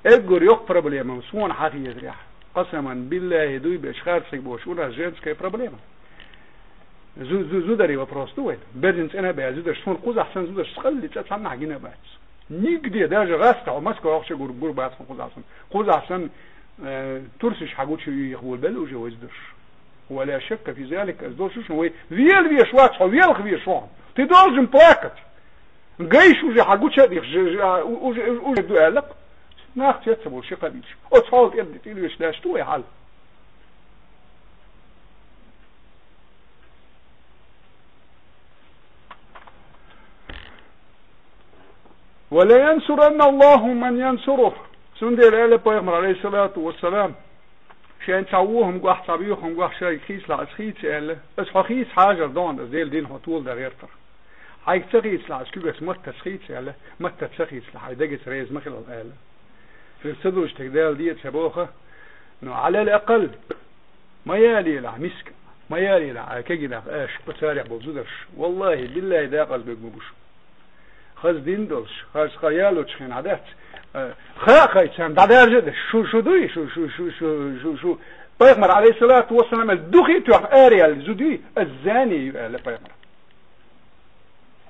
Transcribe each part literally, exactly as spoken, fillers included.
Эггара йоккха проблема, суна хьахезарехь. Къасаман биллахӀи, дуй беш харцлиг бош, у нас женская проблема. Зу-, зу-, зударий вопрос ду вай. Берзин цӀена баьза зударш, суна кхузахь санна зударш скъалли цӀа цхьаннахь гина бац. Нигде, даже гӀаста, Москва вахча гур-, гур бац кхузахь санна. Кхузахь санна, э, турсиш хьагуча юйих волбелла уже вай зударш. Ва ла шакка фи залик, аз долчушна вай вел веш вац хьо, велха веш вац. Ты должен плакать. Гайш уже хьагуча дих, ж-, ж-, а, у-, уже, уже ду аьлла. Нах цец ца болу ши кхабич. Оцу хьол тӀе, тӀе веш даьш ду вай хьал. «Ва ла янсуранна Аллаху ман янсуру». Цундела аьлла пайхамар, алейхиссалату вассалам, шайн цхьа вохам гохь, цхьа вехам гохь шайга хийцалахь, ас хийца аьлла. Ас хьо хийца хьажар догӀна, ас Делан дин хьо тола дан гӀертар. Хьайга ца хийцалахь, ас куьгас маттаца хийца аьлла, маттаца ца хийцалахь, хьай дагица реза ма хилал аьлла. Цуьнга ца дуьйцуш тхе Дала де ца боху, но алал акъал, ма ялелахь миска, ма ялелахь, а кегинах аша, по царих болу зударш. Валлахи, биллахи, дакъазберг ма буш. Хаза дин долуш, хаза ха ялочу хенахь дац. Э, ха а хай царна дӀадаржа а деш, шу, шу дуй, шу, шу, шу, шу, шу, шу. Пайхамар, алейхиссалату вассалам, аьлла, духи а тоьхна, ара яьлла зуда юй, ас зани ю, аьлла пайхамар.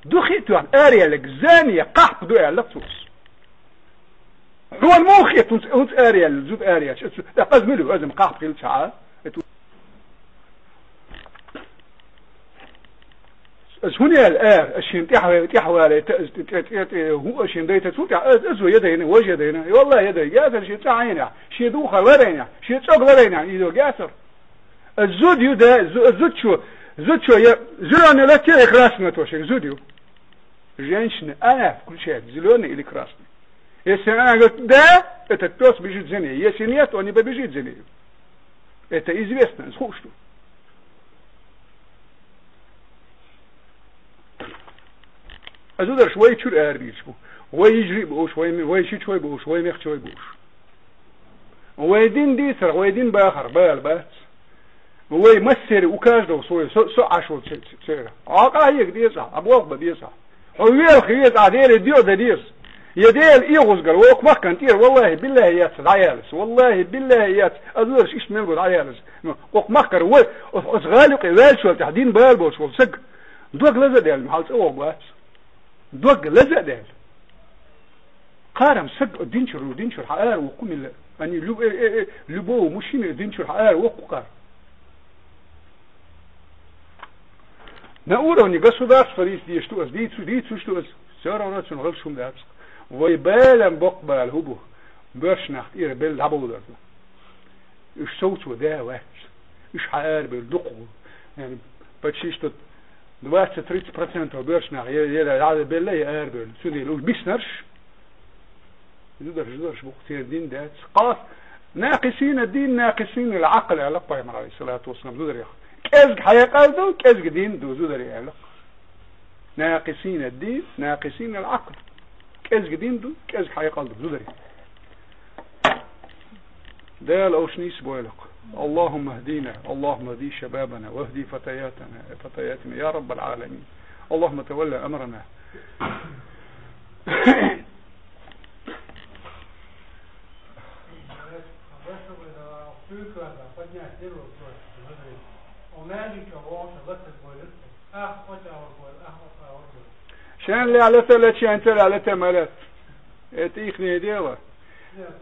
Духи а тоьхна, ара яьлларг зани, кхахьпа ду, аьлла цо. Хьуна муха хета хӀунца, хӀунца ара яьлла, зуда ара яьлча? Аса, тӀаккха аса мила ю, аса-м кхахьпа хилча а? Аса хӀунда яьлла ара? Аса шена тӀаьхьа-, тӀаьхьавалийта, аса тӀе, тӀе, тӀе, тӀе, хӀун аса шена дайта ца ву тӀехь, аса, аса ву я дайна, важа я дайна. И валлахӀи я дайна, яцара шен цӀа Ӏийна, шен цӀог ла лайна, шен цӀог ла лайна, изо яцара. Зуд ю, да, зу-, зудчо, зудчо я зелёный латте и красный латте, зуд ю. Женщины, она включает зелёный или красный. Если она говорит «да», этот пёс бежит за ней. Если нет, он не побежит за ней. Это известно, слушай. Аса зударш вай чуьра арабийраш бу. Вай йижарий бу уьш, вай, вай шичой бу уьш, вай мехчой бу уьш. Вай дин дийцар, вай дин бахар бала бац. Вай массери у каждого свой, со, со Ӏаш волу ц-, ц-, церан. Ахьа къахьега деза, ахьа болх бан беза. Хьо велха веза, ахьа Деле доьа дан деза. Я Дела эгӀазгара, вокху махкан тӀера, валлахи, биллахи, яц дӀаялас. Валлахи, биллахи, яц. Аса зударш иштта мел бу дӀаялас. Ну, окху махкара вай, оцу, оцу гӀали юкъе ваьллачул тӀаьхьа дин бала болуш волу саг. Дог лаза а даьлла, хьал цӀа вогӀу бац. Дог лаза а даьлла. Кхарам саг динчуьра, динчуьра хьаара воккху милла. Они лю-, э, э, э, любого мужчины динчуьра хьаара воккху кхар. На уровне государства рис деш ду ас, дийцу, дийцуш ду ас, всё равно цунна гӀалш хӀума дац. Вай балам боккха бала хӀу бу? Боьрша нах тӀера белла дӀабовлар ду. Уьш совцо да а вац. Уьш хьаарабевлла дукха ву. Яъни, почти что двадцать-тридцать процентов боьрша нах я, я, я белла, я арабевлла. Цундела уьш биснарш, зударш, зударш бу-кх, церан дин дац. Къас-, накъисина дин, накъисина ал-Ӏакъл, аьлла пайхамар, алейхиссалату вассалам, зударех. КӀезиг хьекъал ду, кӀезиг дин ду зударий, аьлла. Накъисина дин, накъисина ал-Ӏакъл. КӀезиг дин ду, кӀезиг хьекъал ду зударий. Дала уьш нийса бойла-кх. اللهم اهدنا، اللهم اهد شبابنا، واهد فتياتنا، فتياتنا، يا رب العالمين. اللهم تول أمرنا. Шен лаьлата лечен ца лаьлата ма лаьц. Это ихнее дело.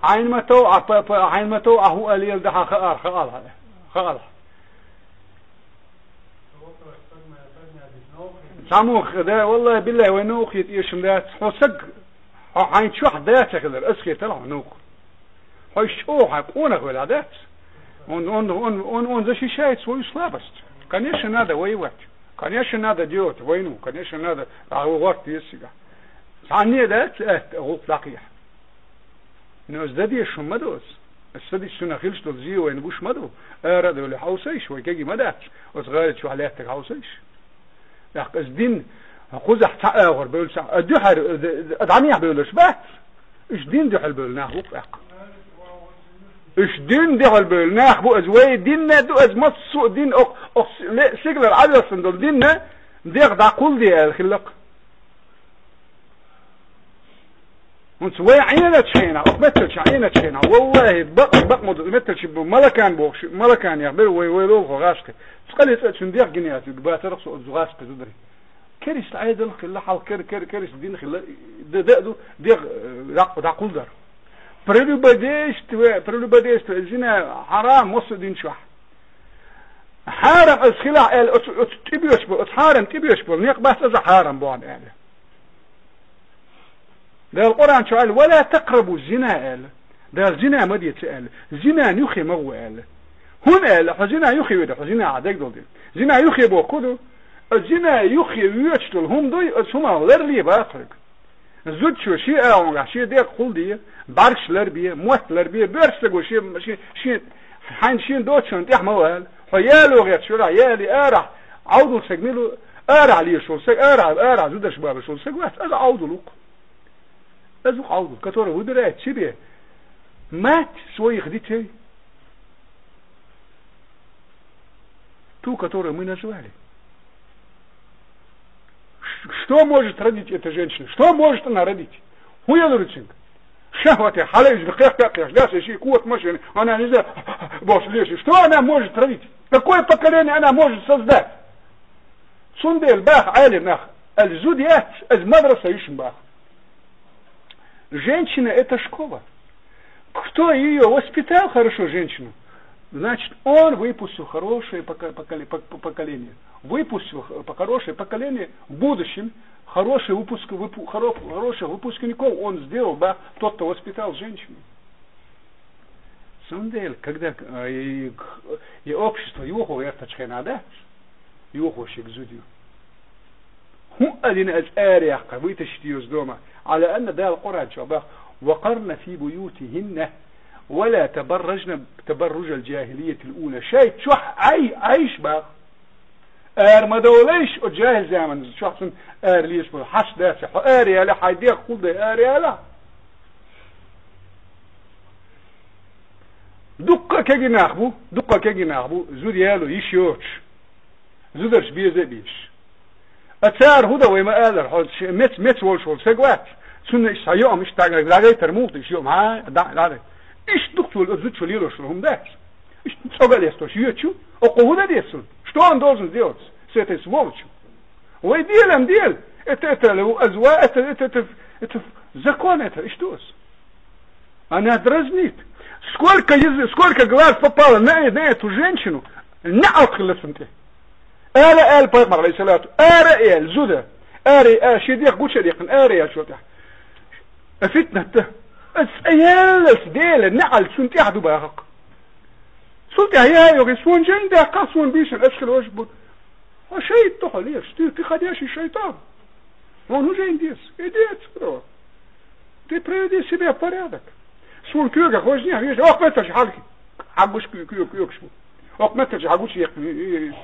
Хьайн ма тов, а, п-, п-, хьайн ма тов, а хӀу алел дахьа хаал, хаал, хаал. Цхьаммо, да, валлахи, биллахи, вай новкъа хета эшам дац. Хьо саг, хьо хьайн чохь да ца хилар, ас хетара хьо новкъа. Хьо иштта чӀогӀа хьайн къонах велахь дац. Он, он, он, он, он защищает свою слабость. Конечно, надо воевать. Конечно, надо делать войну. Конечно, надо, а, гӀорта веза цигахь. Цхьанне а дац, аьтта, гӀуллакх дӀакхехьа. Но аса дан дезаш хӀума ма ду аса. Аса дан дезаш цунах хилча долу зе вайна гуш ма ду. Ара а девлла хьовсийша, вай кегий ма дац. Оцу гӀали чохь лаьттарг хьовсийша. ТӀаккха аса дин, кхузахь цхьа агӀор бевлла, цхьа а дуьхьал, а дӀанехьа бевлларш бац. Уьш дин дуьхьал бевлла нах бу-кх тӀаккха. Уьш дин дуьхьал бевлла нах бу, аса вай динна ду, аса массо а дин, окх-, окх-, ле-, сигалара Ӏадоьссина долу динна дегӀ дӀакхуллу де аьлла хилла-кх. ХӀунца вай Ӏеначу хенахь, оцу меттачу Ӏеначу хенахь, валлахӀи, бакъ, бакъ ма ду, меттачу бу-, малакан бохуш, малакан яхь бер вай, вай лолхо гӀазкхи. Цкъа лецӀа цуьнан дегӀ гина яц, бацарах со оцу гӀазкхи зударий. Кериста Ӏедал хилла, хьал кер-, кер-, кериста дин хилла, д-, д-, ду, дегӀ, э, дӀа-, дӀакхулдар. Прелюбодействие, прелюбодействие, зина, хьарам, массо а динчохь. Хьарам аса хилахь аьлла, оцу, оцу тӀебоьш бу, оцу хьарам тӀебоьш бу, некъ бац аза хьарам бохьан аьлла. Дала Къуръан чу аьлла: «Ва ла такърабу зина», — аьлла. Дала зина ма деца аьлла. Зинан юххе ма гӀо аьлла. ХӀунда аьлла, хьо зина юххе веда, хьо зина хьан дегдал дина. Зина юххе боху ду? А зина юххе воьдуш долу хӀума дуй, аса хӀума ларле бац хьоьга. Зудчо шен агӀонгахь шен дегӀ хулде, бӀаьргаш ларбе, мотт ларбе, боьрша стаго шен, шен, шен, хьайна шен доцчунна тӀехь ма вала. Хьо яло гӀерташ велахь, яле арахь, Ӏовдал саг мила ву, арахь лешаш волу саг, арахь, арахь зударш бабаш волу саг вац, аса Ӏовдал ву-кх. Аса ву-кх Ӏовдал, который выбирает себе мать своих детей, ту, которую мы назвали. Ш-, что может родить эта женщина? Что может она родить? ХӀун ялур цуьнга? Шахвате, хьалаиза кхех-кхех, да, ши кот машина, она не знаю, босс леший. Что она может родить? Какое поколение она может создать? Цундела баха Ӏелам нах, аса зуда яц, аса мадраса йиш ма баха. Женщина — это школа. Кто её воспитал хорошо, женщину, значит, он выпустил хорошее поко-, поколе-, пок-, поколение. Выпустил х-, по-, хорошее поколение, в будущем хороший выпуск-, выпу-, хоро-, хороших выпускников он сделал, да, тот, кто воспитал женщину. На самом деле, когда, э, и, и общество йохо гӀертачхьана, да? Йохо шег зудю. ХӀун а дина аса араяьккха, вытащить её из дома. Ӏала анна Дала Къуръан чохь бах: «Ва къарна фи буютихинна, ва ла табарражна табарружал джахилиятил ула». Шайн чохь Ӏай-, Ӏайш бах. Ара ма довлайш, о джахил заман чохь цунна ара леш бу. Хьаш дац, хьо ара яла, хьайн дегӀ хулдай ара яла. Дуккха а кегий нах бу, дуккха а кегий нах бу, зуда яло йиш йоцуш. Зударш беза а безаш. А цара хӀун дан вай ма алара, хьо ш-, мец, мец волуш волу саг вац, цунна иштта йоам, иштта дӀа-, дӀагайтар муха ду, иштта йоам, хьа, дӀа-, дӀа-, иштта дукха волу, оцу зудчо лелош волу хӀума дац. Иштта цӀогал эсташ йоьчу, оккхо хӀун дан деза цунна? Что он должен сделать с этой сволочью? Вай делам дела, это, это, азва-, это, это, это, это закон, это, и что? Она дразнит. Сколько язы-, сколько глаз попало на, на эту женщину, неӀалт хилла цунна тӀе. Ала, ала пайхамар, алейхиссалату, ара эл, зуда, ара, а, ши дегӀ гуча дехкан, ара эл чу тӀе. А фитнат да. Ас аяллас Дела неӀалт цунна тӀехь ду бахакх. Цул тӀехь яа йогӀи, суна жен даккха, суна бийшина, ас хила важа бу. Хьо шайтан ду хьо леш, ты, ты ходячий шайтан. Вон уже индец, иди отсюда. Ты приведи себя в порядок. Суна куьйгах важнехь веза, ох, метташ хьалхи. Хьагуш куьйга, куьйгаш бу. Ох, метташ хьагуш ехни.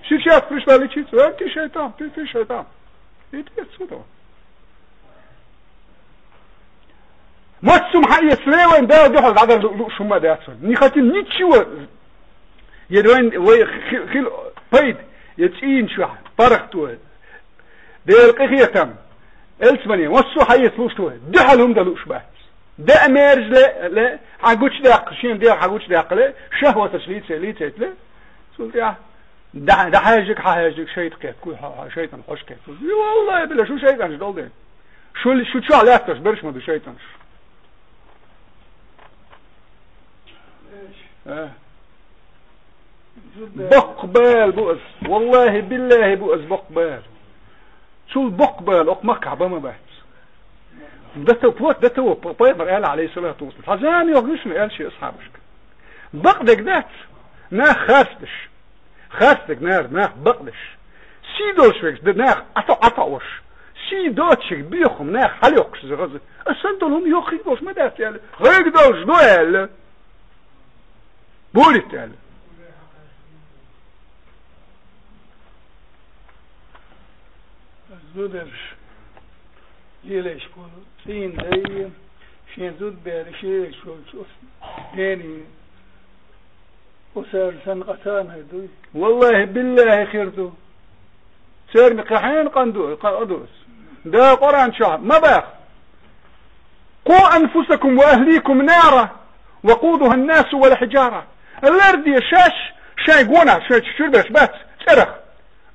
Сейчас пришла лечиться, а ты шайтан, ты, ты шайтан. Иди отсюда. Массум хьан эцна вайн Дала дуьхьал дӀадар лу-, лууш хӀумма дац вайн. Не хотим ничего. Я вайн, вай хи-, хил пайда, я цӀийна чохь, паргӀато, Делан къинхетам, элцмане, массо а хьан эцна лууш вай. Дуьхьал хӀума дан лууш бац. Даа мерза ле, ле, хьан гучудаьккха, шен дегӀ хьан гучудаьккха ле, шахваташ лийце, лийцейта ле. Цул тӀаьхьа, дӀа-, дӀахьаьжжиг, хьахьаьжжиг, шайтан кхетта, кху-, хьо-, хьо-, шайтан хьош кхетта. И валлай, била, шу шайтанаш долу ден. Шу, шу чохь лаьтташ берш ма ду шайтанаш. Э. Боккха бала бу ас. Валлахи, биллахи бу ас боккха бала. Цул боккха бала окху махкахь бан ма бац. До того, вот до того, п-, пайхамар аьлла, алейхиссалату вассалам. Хьан зама йохуш ма аьлла шен асхьабашка. Бакъдерг дац, нах харцдеш. Харцдерг нара, нах бакъдеш. Сий долуш верг, д-, нах Ӏата-, Ӏатаош. Сий доцучерг бехам нах хьалайоккхуш иза гӀаза. Ас санна долу хӀума йоххиг долуш ма дац аьлла. ХӀайг долуш ду аьлла. Бурит аьлла. Зударш лелаш болу цӀийна дай, шен зудбераш лелаш болчу оцу дени осар санна къа ца а дуй? Валлахи, биллахи хир ду. Церан кхин хьенан къан ду, къа ду ас. Да Къуръан чохь ма баха. قوا أنفسكم وأهليكم نارا وقودها الناس والحجارة. Ларде шаьш, шайн гонах, шайн чу-, чуьра берш бац цӀерах.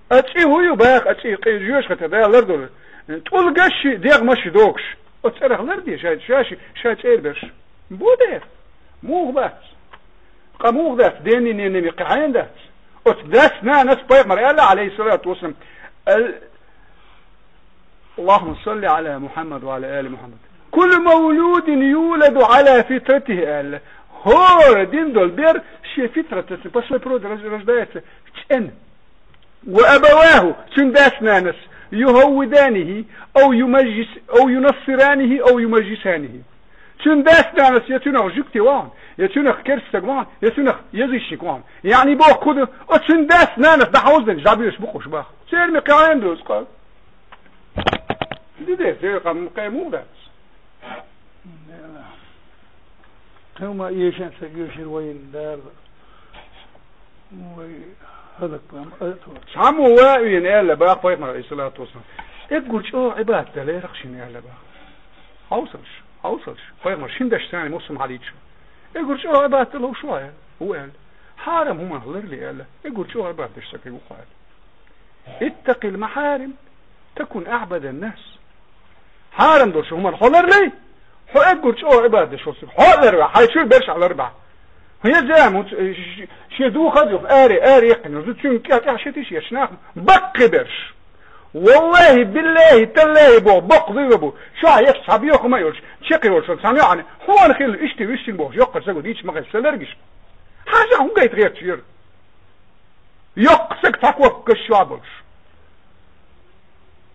А цӀи хӀун ю баха, а цӀи къе жоьжахатех Дала лардора. ТӀулгаш ши, дегӀмаш ши догуш. Оцу цӀерах ларде шайн, шаьш, шайн цӀера берш. Бу дера. Муха бац? Къа муха дац, денний, ненний кхин хьенан дац? Оцу дас-нанас пайхамар аьлла, Ӏалайхиссалату вассалам, ал-, اللهم صل على محمد وعلى آل محمد. كل مولود يولد على فطرته аьлла. ХӀора дина долу бер шен фитратаца, по своей природе рож-, рождается, цӀена. وأبواه, цуьнан дас-нанас, يهودانه أو يمجس-، أو ينصرانه أو يمجسانه. Цуьнан дас-нанас я цуьнах жуьгти вахана, я цуьнах керста стаг вахана, я цуьнах язычник вахана. Яъни боху хӀун ду? Оцу цуьнан дас-нанас дӀахьовзадина жӀабоьлуш бу-кх уьш баха. Церан кхин хьенан ду иза къа? Ди дера, церан кхин муха дац? Кхин ма эшан ца оьшура вайна Дала. Вай хӀаллакбан а тхо. Цхьаммо ван а вийна аьлла баха пайхамар, Ӏалайхиссалату вассалам. Эггур чӀогӀа Ӏибадат дан лерина шена аьлла баха. Хьовсалаш, хьовсалаш. Пайхамар шина дашца массо а хьалийча. Эггур чӀогӀа Ӏибадат дан ловш ву аьлла. Ву аьлла. Хьарам хӀуманах ларле аьлла. Эггур чӀогӀа Ӏибадат деш стаг ву-кх аьлла. اتق المحارم تكن أعبد الناس. Хьарам долуш хӀуманах хьо ларле, хьо эггур чӀогӀа Ӏибадат деш волу стаг. Хьо а ларве, хьайн чуьра берш а ларбе. ХӀун еза, хӀун ц-, ш-, ш-, шен духар а юха аре, аре яьккхина, зу цуьнга тӀехь-тӀехь шен тиша еш нах, баккхий берш. Валлахи, биллахи, таллахи боху, боккха зуйла бу. Чохь еш цхьа бехама а йолуш, чекх йолуш, цхьана йоӀана, хьуна хилла, иштта вуьшшинг бохуш, йоккхар сагу дийча ма хеза, сан лергаш. Хьажа хӀун гайта гӀерташ яра? Йоккха саг цхьа копкаш чохь болуш.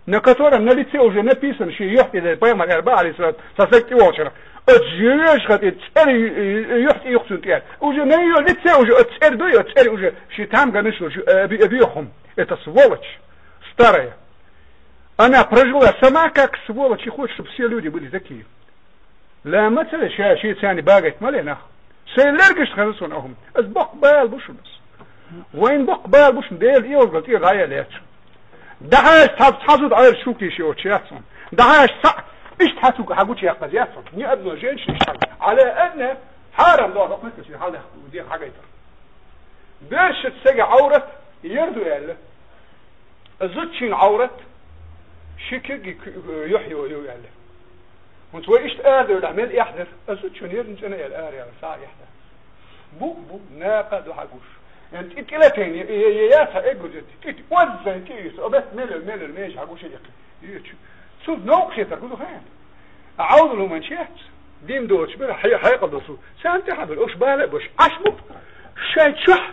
На котором на лице уже написано, шен юьхь тӀе дерг пайхамар аьлла баха, Ӏалайхиссалату, цхьа саг тӀе вахчара. Оцу жоьжахати цӀера ю-, ю-, юьхь тӀе юхцун тӀера. Уже на её лице уже оцу цӀера дуй, оцу цӀера уже шен там ганаш уже, э, бе-, э, бехум. Это сволочь старая. Она прожила сама как сволочь и хочет, чтобы все люди были такие. Ла ма ца ве ша, шен царна багайта ма ле нах. Сайн лергашна хезна суна ахӀума. Ас боккха бала бу шуна ас. Вайн боккха бала бу шуна, Делан иозгал тӀера дӀаяла яц. ДӀахьаьжча цхьа, цхьа зуда Ӏера шуьга тийша йоцуш яц хьуна. ДӀахьаьжча цхьаъ, иштта хьан цуьнга хьан гучу яккхаза яц хьуна. Ни одна женщина иштта хьан. Ӏала анна хьарам догӀу хӀокху меттиг шен хьалдех, ден хьагайтар. Бершаца сага Ӏаврат ер ду аьлла. Зудчун Ӏаврат ши куьг юьхь йо-, ю аьлла. ХӀунца вай иштта арадевлахь мел эхь дара, ас зудчун еррина цӀена аьлла, ара аьлла, схьа а эхь дара. Бу, бу, накха а ду хьан гуш. Эн тӀи-, тӀилатайна, я, я, я, я, цхьа эггур, тӀи, тӀи, оззайн тӀи йиса, обет мелел, мелел, межа хьан гуш а яккхи. Ю, чу. Цунна новкъа хетар хӀун ду хаьа? Ӏовдал хӀуманаш яц. Дин доцуш бара, хье-, хьекъал доцу. Царна тӀаьхьа бара, уьш бала а баш. Ӏаш бу. Шайн чохь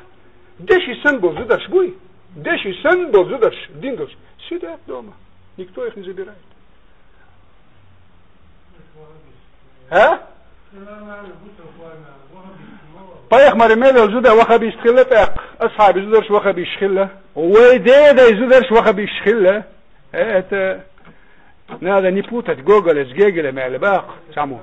деши санна болу зударш буй? Деши санна болу зударш, дин доцуш. Сидят дома. Никто их не забирает. А? Пайхамаре мел йолу зуда ваххабист хилла тӀаккха. Асхьаби зударш ваххабиш хилла. Вай дедай зударш ваххабиш хилла. Э, это надо не путать Гоголя с Гегелем, аьлла бакъ цхьаммо.